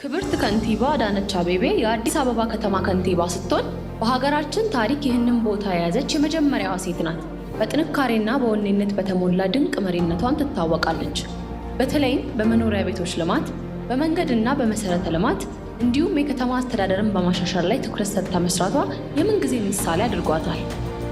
ክብርት ከንቲባ አዳነች አቤቤ የአዲስ አበባ ከተማ ከንቲባ ስትሆን በሀገራችን ታሪክ ይህንን ቦታ የያዘች የመጀመሪያዋ ሴት ናት። በጥንካሬና በወኔነት በተሞላ ድንቅ መሪነቷም ትታወቃለች። በተለይም በመኖሪያ ቤቶች ልማት፣ በመንገድና በመሰረተ ልማት እንዲሁም የከተማ አስተዳደርን በማሻሻል ላይ ትኩረት ሰጥታ መስራቷ የምንጊዜ ምሳሌ አድርጓታል።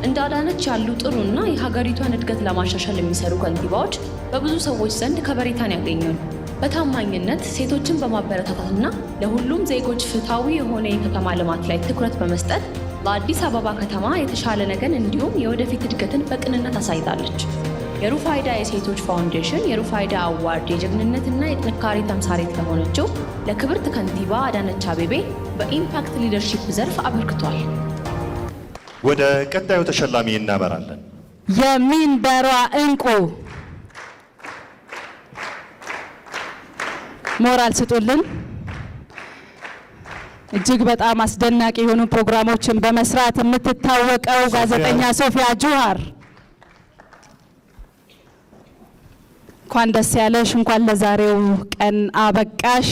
እንደ አዳነች ያሉ ጥሩና የሀገሪቷን እድገት ለማሻሻል የሚሰሩ ከንቲባዎች በብዙ ሰዎች ዘንድ ከበሬታን ያገኛሉ። በታማኝነት ሴቶችን በማበረታታትና ለሁሉም ዜጎች ፍትሐዊ የሆነ የከተማ ልማት ላይ ትኩረት በመስጠት ለአዲስ አበባ ከተማ የተሻለ ነገን እንዲሁም የወደፊት እድገትን በቅንነት አሳይታለች። የሩፋይዳ የሴቶች ፋውንዴሽን የሩፋይዳ award የጀግንነትና የጥንካሬ ተምሳሌት ለሆነችው ለክብርት ከንቲባ አዳነች አቤቤ በ impact leadership ዘርፍ አበርክቷል። ወደ ቀጣዩ ተሸላሚ እናመራለን። የሚንበሯ እንቁ፣ ሞራል ስጡልን። እጅግ በጣም አስደናቂ የሆኑ ፕሮግራሞችን በመስራት የምትታወቀው ጋዜጠኛ ሶፊያ ጁሃር፣ እንኳን ደስ ያለሽ፣ እንኳን ለዛሬው ቀን አበቃሽ።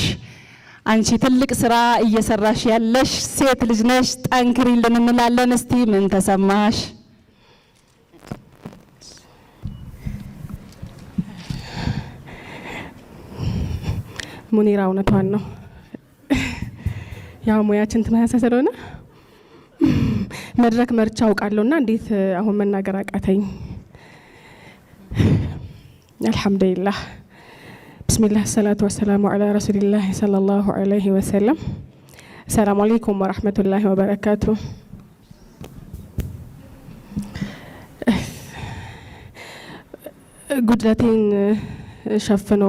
አንቺ ትልቅ ስራ እየሰራሽ ያለሽ ሴት ልጅ ነሽ፣ ጠንክሪልን እንላለን። እስቲ ምን ተሰማሽ? ሙኒራ እውነቷን ነው። ያው ሙያችን ተመሳሳይ ስለሆነ መድረክ መርቻ አውቃለሁና እንዴት አሁን መናገር አቃተኝ። አልሐምዱሊላህ፣ ብስሚላህ፣ ሰላቱ ወሰላሙ ዐላ ረሱሊላህ ሰለላሁ ዐለይሂ ወሰለም። ሰላሙ አለይኩም ወረህመቱላሂ ወበረካቱ። ጉድለቴን ሸፍኖ፣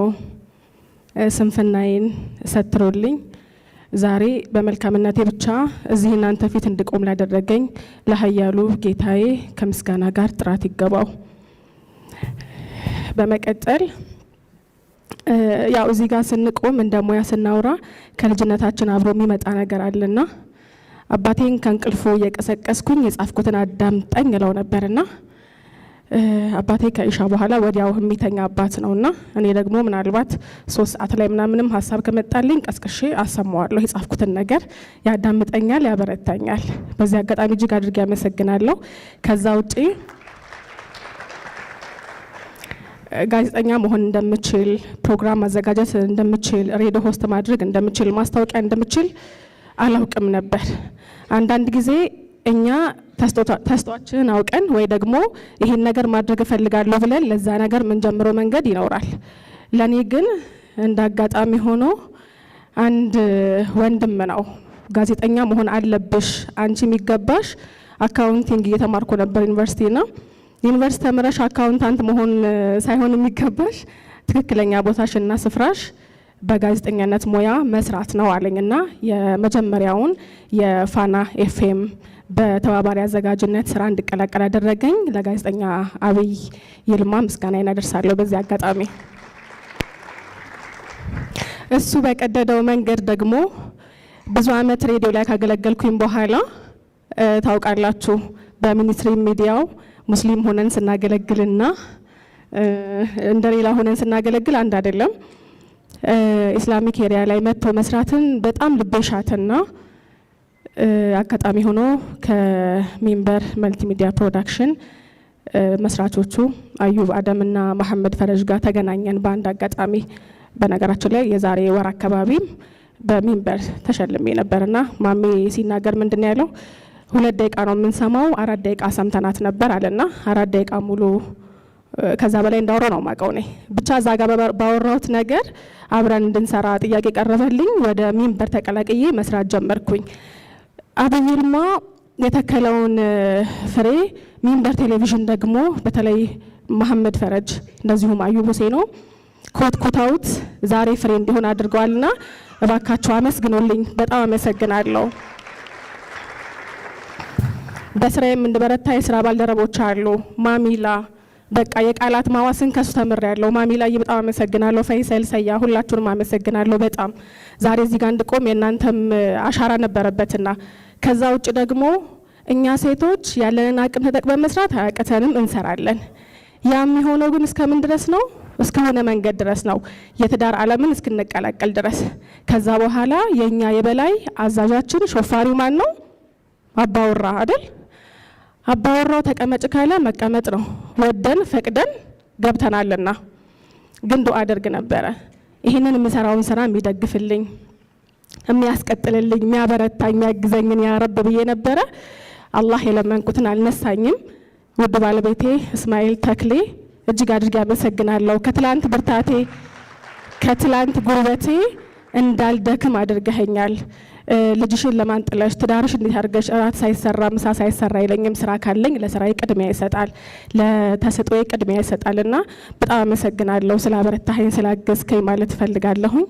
ስንፍናዬን ሰትሮልኝ፣ ዛሬ በመልካምነቴ ብቻ እዚህ እናንተ ፊት እንድቆም ላደረገኝ ለኃያሉ ጌታዬ ከምስጋና ጋር ጥራት ይገባው። በመቀጠል ያው እዚህ ጋር ስንቆም እንደ ሙያ ስናወራ ከልጅነታችን አብሮ የሚመጣ ነገር አለና አባቴን ከእንቅልፉ እየቀሰቀስኩኝ የጻፍኩትን አዳምጠኝ እለው ነበርና አባቴ ከኢሻ በኋላ ወዲያው የሚተኛ አባት ነውና እኔ ደግሞ ምናልባት 3 ሰዓት ላይ ምናምንም ሀሳብ ከመጣልኝ ቀስቅሼ አሰማዋለሁ። የጻፍኩትን ነገር ያዳምጠኛል፣ ያበረታኛል። በዚህ አጋጣሚ እጅግ አድርጌ ያመሰግናለሁ። ከዛ ውጪ ጋዜጠኛ መሆን እንደምችል፣ ፕሮግራም ማዘጋጀት እንደምችል፣ ሬዲዮ host ማድረግ እንደምችል፣ ማስታወቂያ እንደምችል አላውቅም ነበር። አንዳንድ ጊዜ እኛ ተሰጥኦአችንን አውቀን ወይ ደግሞ ይሄን ነገር ማድረግ እፈልጋለሁ ብለን ለዛ ነገር የምንጀምረው መንገድ ይኖራል። ለእኔ ግን እንደ አጋጣሚ ሆኖ አንድ ወንድም ነው ጋዜጠኛ መሆን አለብሽ፣ አንቺ የሚገባሽ፣ accounting እየተማርኩ ነበር ዩኒቨርሲቲ፣ ና ዩኒቨርሲቲ ተምረሽ accountant መሆን ሳይሆን የሚገባሽ ትክክለኛ ቦታሽና ስፍራሽ በጋዜጠኛነት ሙያ መስራት ነው አለኝ እና የመጀመሪያውን የፋና ኤፍኤም በተባባሪ አዘጋጅነት ስራ እንድቀላቀል ያደረገኝ ለጋዜጠኛ አብይ ይልማ ምስጋናዬን አደርሳለሁ። በዚህ አጋጣሚ እሱ በቀደደው መንገድ ደግሞ ብዙ አመት ሬዲዮ ላይ ካገለገልኩኝ በኋላ፣ ታውቃላችሁ፣ በ mainstream ሚዲያው ሙስሊም ሆነን ስናገለግልና እንደ ሌላ ሆነን ስናገለግል አንድ አይደለም። Islamic area ላይ መጥቶ መስራትን በጣም ልቤ ሻትና አጋጣሚ ሆኖ ከሚንበር መልቲሚዲያ ፕሮዳክሽን መስራቾቹ አዩብ አደምና መሐመድ ፈረጅ ጋር ተገናኘን በአንድ አጋጣሚ። በነገራችን ላይ የዛሬ ወር አካባቢም በሚንበር ተሸልሜ ነበርና ማሜ ሲናገር ምንድን ነው ያለው? 2 ደቂቃ ነው የምንሰማው፣ 4 ደቂቃ ሰምተናት ነበር አለና 4 ደቂቃ ሙሉ ከዛ በላይ እንዳወራው ነው የማውቀው እኔ። ብቻ እዛ ጋር ባወራሁት ነገር አብረን እንድንሰራ ጥያቄ ቀረበልኝ። ወደ ሚንበር ተቀላቅዬ መስራት ጀመርኩኝ። አብይ ይልማ የተከለውን ፍሬ ሚንበር ቴሌቪዥን ደግሞ በተለይ መሐመድ ፈረጅ እንደዚሁም አዩብ ሁሴኖ ኮትኩተውት ዛሬ ፍሬ እንዲሆን አድርገዋልና እባካችሁ አመስግኑልኝ። በጣም አመሰግናለሁ። በስራዬም እንድበረታ የስራ ባልደረቦች አሉ። ማሚላ፣ በቃ የቃላት ማዋስን ከሱ ተምሬያለሁ። ማሚላ በጣም አመሰግናለሁ። ፈይሰል፣ ሰያ፣ ሁላችሁንም አመሰግናለሁ በጣም። ዛሬ እዚህ ጋር እንድቆም የእናንተም አሻራ ነበረበትና ከዛ ውጭ ደግሞ እኛ ሴቶች ያለንን አቅም ተጠቅመን መስራት አያቅተንም፣ እንሰራለን። ያ የሚሆነው ግን እስከምን ድረስ ነው? እስከሆነ መንገድ ድረስ ነው፣ የትዳር ዓለምን እስክንቀላቀል ድረስ። ከዛ በኋላ የኛ የበላይ አዛዣችን ሾፋሪው ማን ነው? አባወራ አይደል? አባወራው ተቀመጭ ካለ መቀመጥ ነው። ወደን ፈቅደን ገብተናልና። ግን ዱአ አደርግ ነበረ፣ ይህንን የምሰራውን ስራ የሚደግፍልኝ፣ የሚያስቀጥልልኝ፣ የሚያበረታኝ፣ የሚያግዘኝን ያ ረብ ብዬ ነበረ። አላህ የለመንኩትን አልነሳኝም። ውድ ባለቤቴ እስማኤል ተክሌ እጅግ አድርጌ አመሰግናለሁ። ከትላንት ብርታቴ፣ ከትላንት ጉልበቴ እንዳልደክም አድርገኸኛል። ልጅሽን ለማን ጥለሽ፣ ትዳርሽ እንዴት አድርገሽ፣ እራት ሳይሰራ ምሳ ሳይሰራ አይለኝም። ስራ ካለኝ ለስራዬ ቅድሚያ ይሰጣል፣ ለተሰጥኦዬ ቅድሚያ ይሰጣል እና በጣም አመሰግናለሁ ስላበረታኸኝ፣ ስላገዝከኝ ማለት እፈልጋለሁኝ።